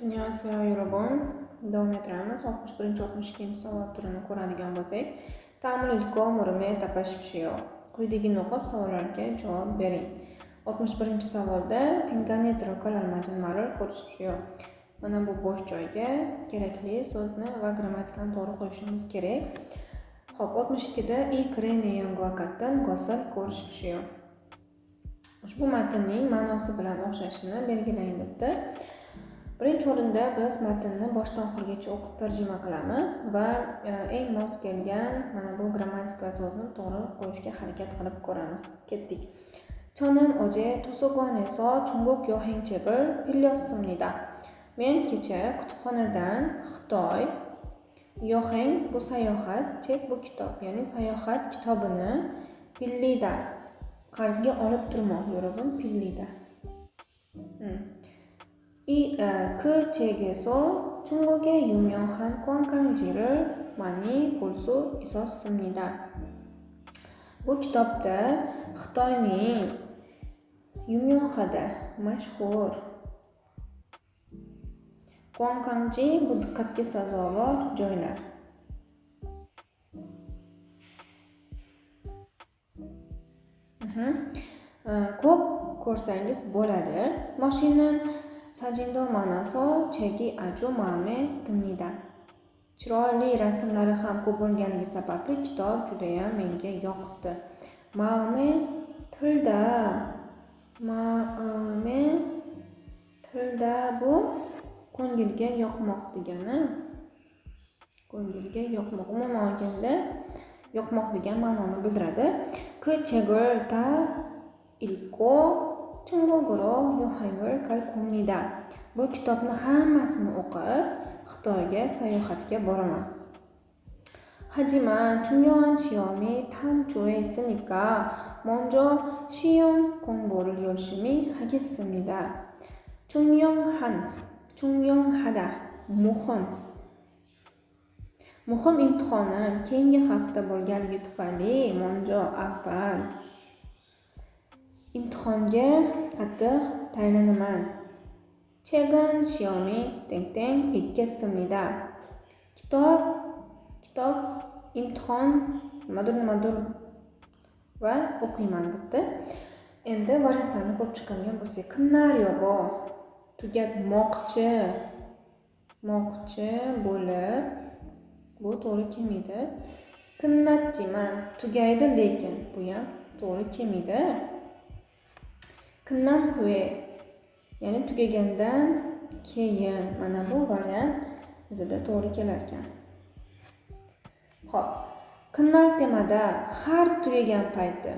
Annyeonghaseyo 여러분. Davom ettiramiz. 61-62 savol turini ko'radigan bo'lsak, "다음을 읽고 물음에 답하십시오." Quyidagini o'qib, savollarga javob bering. 61-savolda 빈칸에 들어갈 알맞은 말을 고르십시오. Mana bu bo'sh joyga kerakli so'zni va grammatikani to'g'ri qo'yishimiz kerak. Xo'p, 62 da 이 글의 내용과 같은 것을 고르십시오. Ushbu matnning ma'nosi bilan o'xshashini belgilang debdi. Birinchi o'rinda biz matnni boshdan oxirigacha o'qib tarjima qilamiz va eng mos kelgan mana bu grammatika so'zni to'g'ri qo'yishga harakat qilib ko'ramiz. Ketdik. 저는 어제 도서관에서 중국 여행책을 빌렸습니다. Men kecha kutubxonadan Xitoy 여행 bu sayohat, 책 bu kitob, ya'ni sayohat kitobini 빌리다 qarzga olib turmoq, 여러분, 빌리다. 이 그 책에서 중국의 유명한 관광지를 많이 볼 수 있었습니다. Bu kitobda Xitoyning 유명하다 mashhur, 관광지 bu diqqatga sazovor joylar. Ko'p ko'rsangiz bo'ladi. 멋있는 사진도 많아서 책이 아주 마음에 듭니다. Chiroyli rasmlari ham ko'p bo'lganligi sababli kitob judayam menga yoqibdi. 마음에 들다, 마음에 들다 bu ko'ngilga yoqmoq degani. Ko'ngilga yoqmoq. Umuman olganda yoqmoq degan ma'noni bildiradi. 그 책을 다 읽고 중국으로 여행을 갈 겁니다. Bu kitobni hammasini o'qib, Xitoyga sayohatga boraman. 하지만 중요한 시험이 다음 주에 있으니까 먼저 시험 공부를 열심히 하겠습니다. 중요한, 중요하다, muhim. Muhim imtihonim keyingi hafta bo'lganligi tufayli 먼저 avval imtihonga qattiq tayyorlanaman. 책은 시험이 땡땡 있겠습니다. Kitob imtihon nimadir nimadir va o'qiyman debdi. Endi variantlarni ko'rib chiqadigan bo'lsak, 끝나려고 tugatmoqchi, moqchi bo'lib, bu to'g'ri kelmaydi. 끝났지만 tugaydi lekin, bu ham to'g'ri kelmaydi. 끝난 후에 ya'ni tugagandan keyin, mana bu variant bizada to'g'ri kelar ekan. Xo'p, 끝날 때마다 har tugagan payti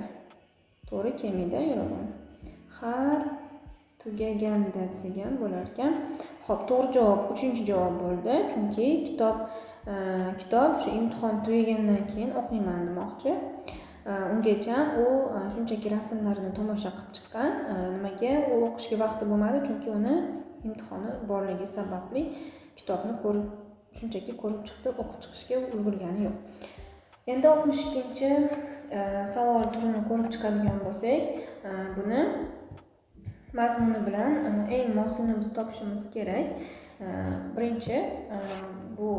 to'g'ri kelmaydi, 여러분. Har tugaganda desak ham bo'lar ekan. Xo'p, to'g'ri javob uchinchi javob bo'ldi, chunki kitob shu imtihon tugagandan keyin o'qiyman demoqchi. Ungacha u shunchaki rasmlarini tomosha qilib chiqqan. Nimaga u o'qishga vaqti bo'lmadi? Chunki uni imtihoni borligi sababli kitobni ko'rib, shunchaki ko'rib chiqdi, o'qib chiqishga ulgurgani yo'q. Endi 62 savol turini ko'rib chiqadigan bo'lsak, buni mazmuni bilan eng mosini biz topishimiz kerak. Birinchi bu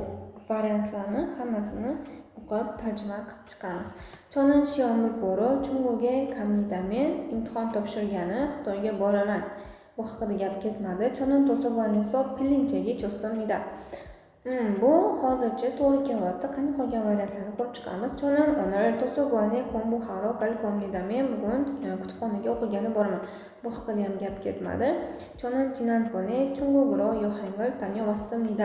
variantlarni hammasini o'qib tarjima qilib chiqamiz. 저는 시험을 보러 중국에 갑니다. Men imtihon topshirgani Xitoyga boraman. Bu haqida gap ketmadi. 저는 도서관에서 빌린 책이 좋습니다. Bu hozircha to'g'ri kelyapti. Qani qolgan variantlarni ko'rib chiqamiz. 저는 오늘 도서관에 공부하러 갈 겁니다. Men bugun kutubxonaga o'qigani boraman. Bu haqida ham gap ketmadi. 저는 지난번에 중국으로 여행을 다녀왔습니다.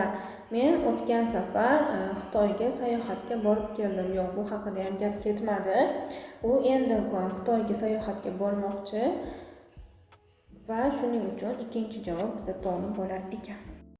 Men o'tgan safar Xitoyga sayohatga borib keldim. Yo'q, bu haqida ham gap ketmadi. U endi Xitoyga sayohatga bormoqchi va shuning uchun ikkinchi javob bizda to'g'ri bo'lar ekan.